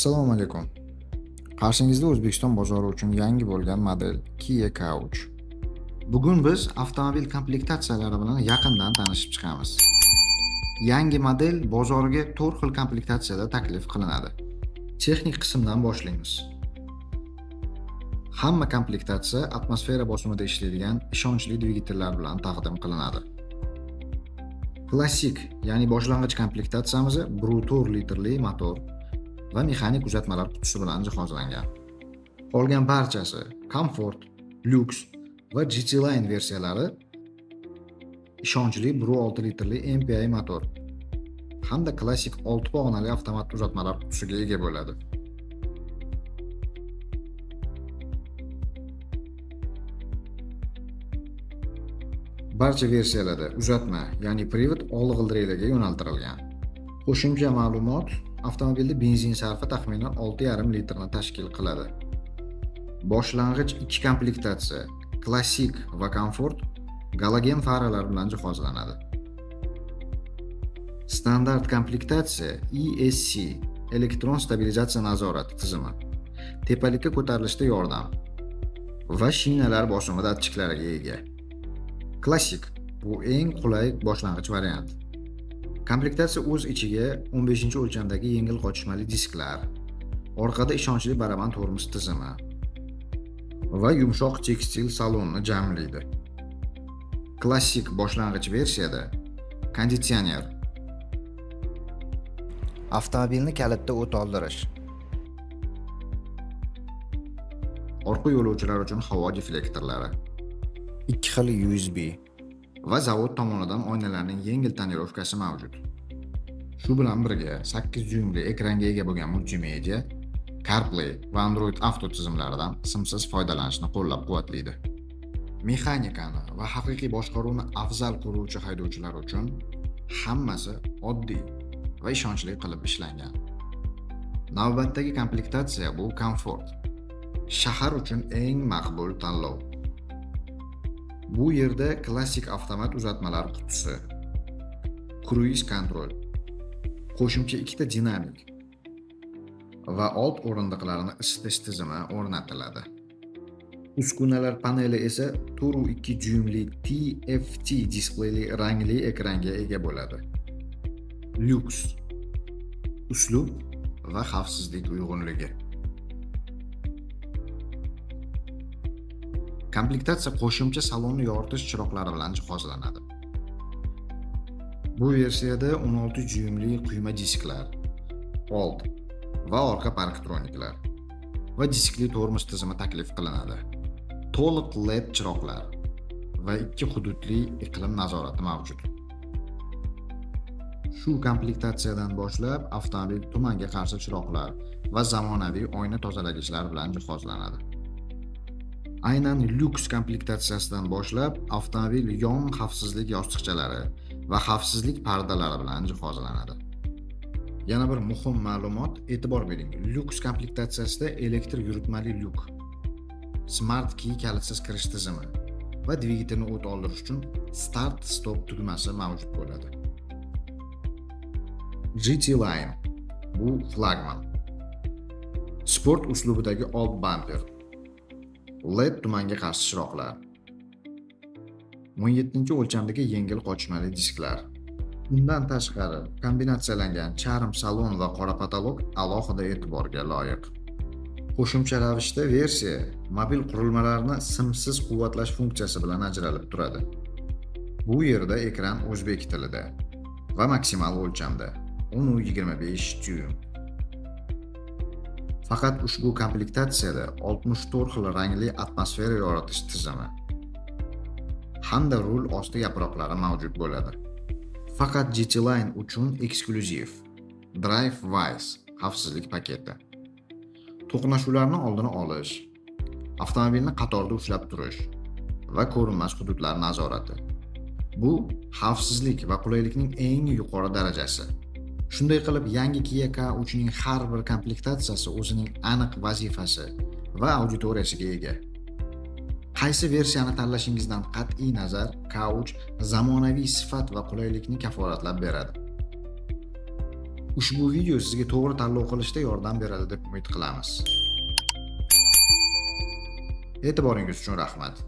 Assalomu alaykum. Qarshingizda O'zbekiston bozori uchun yangi bo'lgan model Kia K3. Bugun biz avtomobil komplektatsiyalari bilan yaqindan tanishib chiqamiz. Yangi model bozorga 4 xil komplektatsiyada taklif qilinadi. Texnik qismdan boshlaymiz. Hamma komplektatsiya atmosfera bosimida ishlaydigan ishonchli dvigatellar bilan taqdim qilinadi. Klassik, ya'ni boshlang'ich komplektatsiyamiz 1.4 litrli motor va mexanik uzatmalar qutisi bilan jihozlangan. Qolgan barchasi Comfort, Lux va GT Line versiyalari ishonchli 1.6 litrli MPI motor hamda klassik 6 pog'onali avtomat uzatmalar qutisiga ega bo'ladi. Barcha versiyalarda uzatma, ya'ni privod oldi g'ildiraklarga yo'naltirilgan. Qo'shimcha ma'lumot: avtomobilda benzin sarfi taxminan 6,5 litrni tashkil qiladi. Boshlang'ich ikki komplektatsiya, klassik va komfort galogen faralar bilan jihozlanadi. Standart komplektatsiya ESC elektron stabilizatsiya nazorati tizimi, tepalikka ko'tarilishda yordam va shinalar bosimi datchiklariga ega. Klassik bu eng qulay boshlang'ich variant. Komplektatsiya o'z ichiga 15-o'lchamdagi yengil qotishmali disklar, orqada ishonchli baraban tormoz tizimi va yumshoq tekstil salonni jamlaydi. Klassik boshlang'ich versiyada konditsioner, avtomobilni kalitda o't oldirish, orqa yo'lovchilar uchun havo deflektorlari, ikki xil USB va zavod tomonidan oynalarning yengil tonirovkasi mavjud. Shu bilan birga 8 dyuymli ekranga ega bo'lgan multimedia, CarPlay va Android Auto tizimlaridan simsiz foydalanishni qo'llab-quvvatlaydi. Mexanikani va haqiqiy boshqaruvni afzal ko'ruvchi haydovchilar uchun hammasi oddiy va ishonchli qilib ishlangan. Navbatdagi komplektatsiya bu komfort. Shahar uchun eng maqbul tanlov. Bu yerda klassik avtomat uzatmalar qutisi, kruiz kontrol, qo'shimcha ikkita dinamik va old o'rindiqlarni isitish tizimi o'rnatiladi. Uskunalar paneli esa 4.2 dyuymli TFT displeyli rangli ekranga ega bo'ladi. Lyuks, uslub va xavfsizlik uyg'unligi. Komplektatsiya qo'shimcha salonni yoritish chiroqlari bilan jihozlanadi. Bu versiyada 16 dyuymli quyma disklar, old va orqa parktroniklar va diskli tormoz tizimi taklif qilinadi. To'liq LED chiroqlar va ikki hududli iqlim nazorati mavjud. Shu komplektatsiyadan boshlab avtomobil tumanga qarshi chiroqlar va zamonaviy oyna tozalagichlar bilan jihozlanadi. Aynan lyuks komplektatsiyasidan boshlab avtomobil yon xavfsizlik yostiqchalari va xavfsizlik pardalari bilan jihozlanadi. Yana bir muhim ma'lumot, e'tibor bering. Lyuks komplektatsiyasida elektr yuritmali lyuk, Smart Key kalitsiz kirish tizimi va dvigatelni o't oldirish uchun start stop tugmasi mavjud bo'ladi. GT Line bu flagman. Sport uslubidagi old bamper, LED tumanga qarshi chiroqlar, 17-o'lchamdagi yengil qochmali disklar. Undan tashqari, kombinatsiyalangan charm salon va qora potolok alohida e'tiborga loyiq. Qo'shimcha ravishda versiya mobil qurilmalarni simsiz quvvatlash funksiyasi bilan ajralib turadi. Bu yerda ekran o'zbek tilida va maksimal o'lchamda 10.25 dyuym. Faqat ushbu komplektatsiyada 64 xil rangli atmosfera yoritish tizimi hamda rul osti yaproqlari mavjud bo'ladi. Faqat GT Line uchun eksklyuziv Drive Wise xavfsizlik paketi. To'qnashuvlarni oldini olish, avtomobilni qatorda ushlab turish va ko'rinmas hududlar nazorati. Bu xavfsizlik va qulaylikning eng yuqori darajasi. Shunday qilib, yangi Kia K3 ning har bir komplektatsiyasi o'zining aniq vazifasi va auditoriyasiga ega. Qaysi versiyani tanlashingizdan qat'iy nazar, K3 zamonaviy sifat va qulaylikni kafolatlab beradi. Ushbu video sizga to'g'ri tanlov qilishda yordam beradi deb umid qilamiz. E'tiboringiz uchun rahmat.